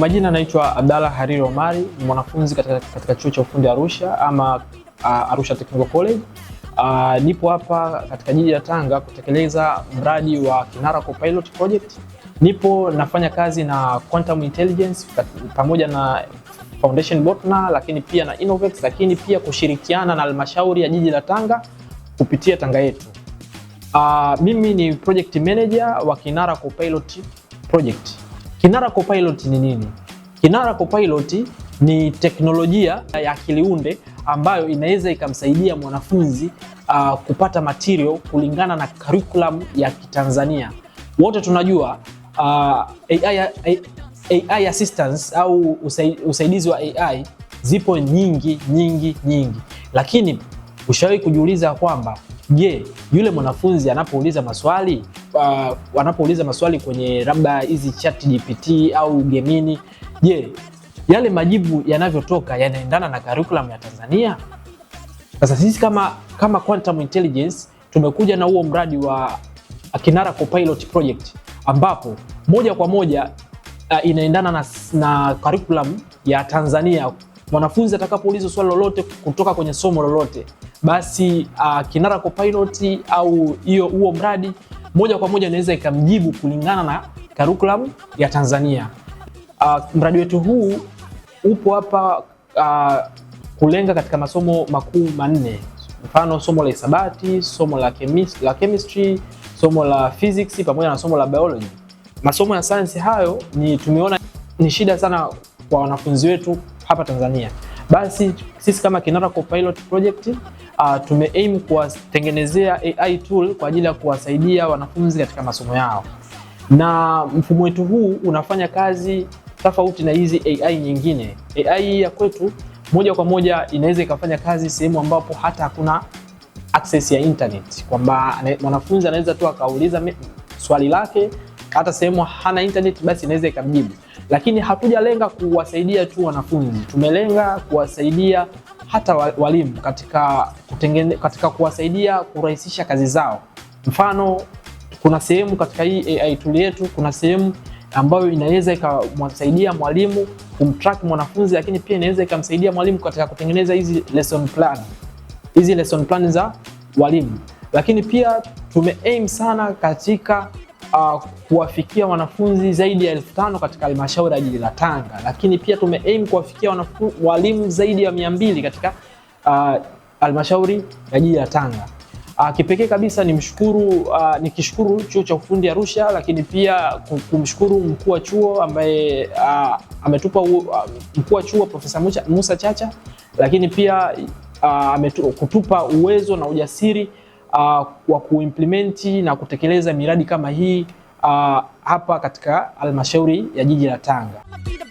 Majina naitwa Abdalla Hariri Omari, ni mwanafunzi katika chuo cha ufundi Arusha ama Arusha Technical College. Nipo hapa katika jiji la Tanga kutekeleza mradi wa Kinara Copilot Project. Nipo nafanya kazi na Quantum Intelligence pamoja na Foundation Botna, lakini pia na Innovex, lakini pia kushirikiana na halmashauri ya jiji la Tanga kupitia Tanga Yetu. Mimi ni project manager wa Kinara Copilot Project. Kinara Copilot ni nini? Kinara Copilot ni teknolojia ya akili unde ambayo inaweza ikamsaidia mwanafunzi kupata material kulingana na curriculum ya Kitanzania. Wote tunajua AI assistance au usaidizi wa AI zipo nyingi nyingi nyingi, lakini ushawahi kujiuliza kwamba je, yule mwanafunzi anapouliza maswali kwenye labda hizi Chat GPT au Gemini, je, yale majibu yanavyotoka yanaendana na curriculum ya Tanzania? Sasa sisi kama Quantum Intelligence tumekuja na huo mradi wa Kinara Copilot Project ambapo moja kwa moja inaendana na curriculum ya Tanzania. Mwanafunzi atakapoulizwa swali lolote kutoka kwenye somo lolote, basi Kinara Copilot au hiyo huo mradi moja kwa moja inaweza ikamjibu kulingana na curriculum ya Tanzania. Mradi wetu huu upo hapa kulenga katika masomo makuu manne, mfano somo la hisabati, somo la chemistry, somo la physics pamoja na somo la biology. Masomo ya sayansi hayo ni tumeona ni shida sana kwa wanafunzi wetu hapa Tanzania. Basi sisi kama Kinara Copilot Project tume aim kuwatengenezea AI tool kwa ajili ya kuwasaidia wanafunzi katika masomo yao, na mfumo wetu huu unafanya kazi tofauti na hizi AI nyingine. AI ya kwetu moja kwa moja inaweza ikafanya kazi sehemu ambapo hata hakuna access ya internet, kwamba mwanafunzi anaweza tu akauliza swali lake hata sehemu hana internet, basi inaweza ikamjibu. Lakini hatujalenga kuwasaidia tu wanafunzi, tumelenga kuwasaidia hata walimu katika kuwasaidia kurahisisha kazi zao. Mfano, kuna sehemu katika hii AI tool yetu, kuna sehemu ambayo inaweza ikamsaidia mwalimu kumtrack mwanafunzi, lakini pia inaweza ikamsaidia mwalimu katika kutengeneza hizi lesson plan za walimu. Lakini pia tume aim sana katika kuwafikia wanafunzi zaidi ya 5,000 katika halmashauri ya jiji la Tanga, lakini pia tume aim kuwafikia walimu zaidi ya 200 katika halmashauri ya jiji la Tanga. Kipekee kabisa nikishukuru chuo cha ufundi Arusha, lakini pia kumshukuru mkuu wa chuo ambaye ametupa mkuu wa chuo Profesa Musa Chacha, lakini pia kutupa uwezo na ujasiri wa kuimplement na kutekeleza miradi kama hii hapa katika halmashauri ya jiji la Tanga. I'ma be the